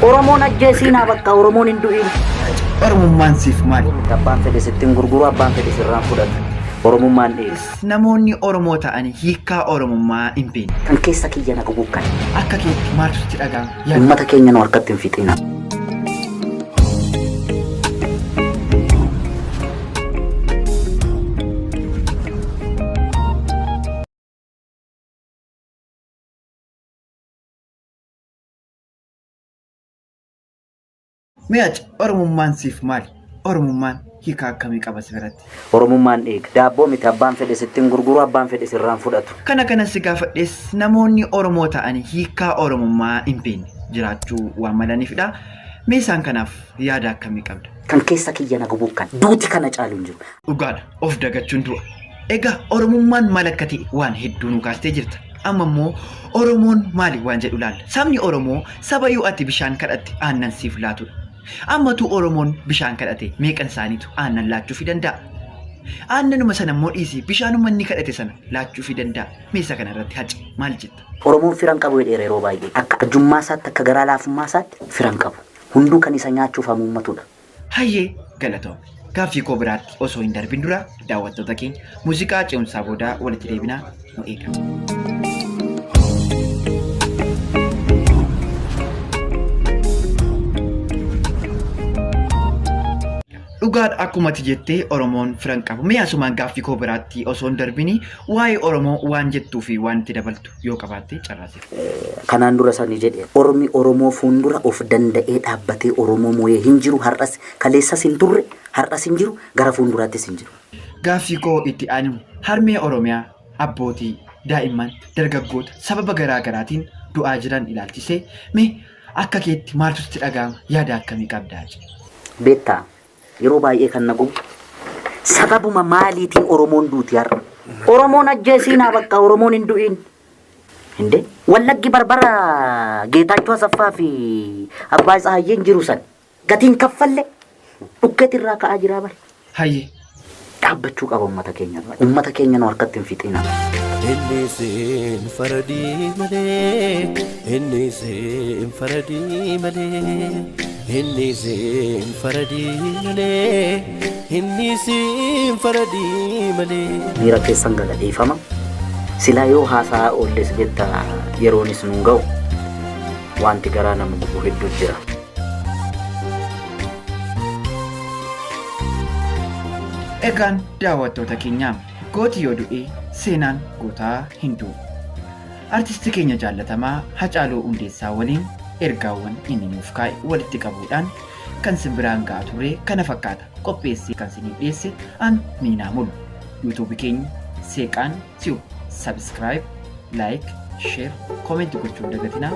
Oromoon ajjeesiinaa bakka Oromoon hin du'in. Oromummaan siif maali? Abbaan fedhe sittiin gurguru, abbaan fedhe sirraan fudhatu. Oromummaan dhiiga. Namoonni Oromoo ta'an hiikkaa Oromummaa hin beekne. Kan keessa kiyya na gubu kana. Akka keetti maaltu sitti dhaga'ama? Yaada. Uummata keenya nu harkatti hin fixina. Mee ati Oromummaan siif maali? Oromummaan hiika akkamii qaba si biratti? Oromummaan dhiiga. Daabboo miti, abbaan fedhe sittiin gurguru, abbaan fedhe sirraan fudhatu. Kana kanan si gaafadhes namoonni Oromoo ta'an hiikkaa Oromummaa hin beekne jiraachuu waan malaniifidha. Mee isaan kanaaf yaada akkamii qabda? Kan keessa kiyya na gubu kana. Duuti kana caalu hin jiru. Dhugaadha, of dagachuun du'a. Egaa Oromummaan maal akka ta'e waan hedduu nu kaastee jirta. Amma immoo Oromoon maali waan jedhu laalla. Sabni Oromoo saba yoo ati bishaan kadhatte aannan siif laatudha. Ammatu Oromoon bishaan kadhate meeqan isaaniitu aannan laachuufii danda'a? Aannanuma sana immoo dhiisii bishaanuma inni kadhate sana laachuufii danda'a. Mee isa kana irratti Hace maal jetta? Oromoon fira hin qabu jedheera yeroo baay'ee. Akka arjummaa isaatti, akka garaa laafummaa isaatti fira hin qabu. Hunduu kan isa nyaachuuf hamuummatudha. Hayyee galatoomi. Gaaffii koo biraatti osoo hin darbin dura daawwattoota keenya muuziqaa ce'umsaa booda walitti deebinaa nu eega. Dhugaadha, akkuma ati jettee Oromoon fira hin qabu. Mee asumaan gaaffii koo biraatti osoo hin darbini waa'ee Oromoo waan jettuu fi waan itti dabaltu yoo qabaatte carraa siif. Kanaan dura sani jedhe, ormi Oromoo fuundura of danda'ee dhaabbatee Oromoo moo'ee hin jiru, har'as, kaleessas hin turre, har'as hin jiru, gara fuunduraattis hin jiru. Gaaffii koo itti aanu, harmee Oromiyaa, abbootii, daa'imman, dargaggoota sababa garaa garaatiin du'aa jiran ilaalchisee mee akka keetti maaltu sitti dhaga'ama, yaada akkamii qabda Haacee? Beektaa, yeroo baay'ee kan na gubu sababuma maaliitiin Oromoon duuti har'a? Oromoon ajjeesiinaa bakka Oromoon hin du'in. Hinde Wallaggi barbara Geetaachoo Asaffaa fi Abbaay Tsahaayyeen jiru san gatiin kaffalle dhukkeetti irraa ka'aa jiraa bara. Hayyee. Dhaabbachuu qaba uummata keenya. Uummata keenya nu harkatti hin fixina. Inni siin faradii malee, inni siin faradii malee, inni siin faradii malee, inni siin faradii malee. Miira keessan gala, dhiifama. Silaa yoo haasa'aa oolles beekta, yeroonis nuun ga'u, wanti garaa nama gubu hedduu jira. Egaan daawwattoota keenyaa, gooti yoo du'e seenaan gootaa hin du'u. Artistii keenya jaallatamaa Hacaaluu Hundeessaa waliin ergaawwan inni nuuf kaa'e walitti qabuudhaan kan sin biraan ga'aa turre kana fakkaata. Qopheessee kan siniif dhiyeesse an Miinaa Mulu. YouTube keenya Seeqaan Tube subscribe, like, share, comment gochuun dagatinaa.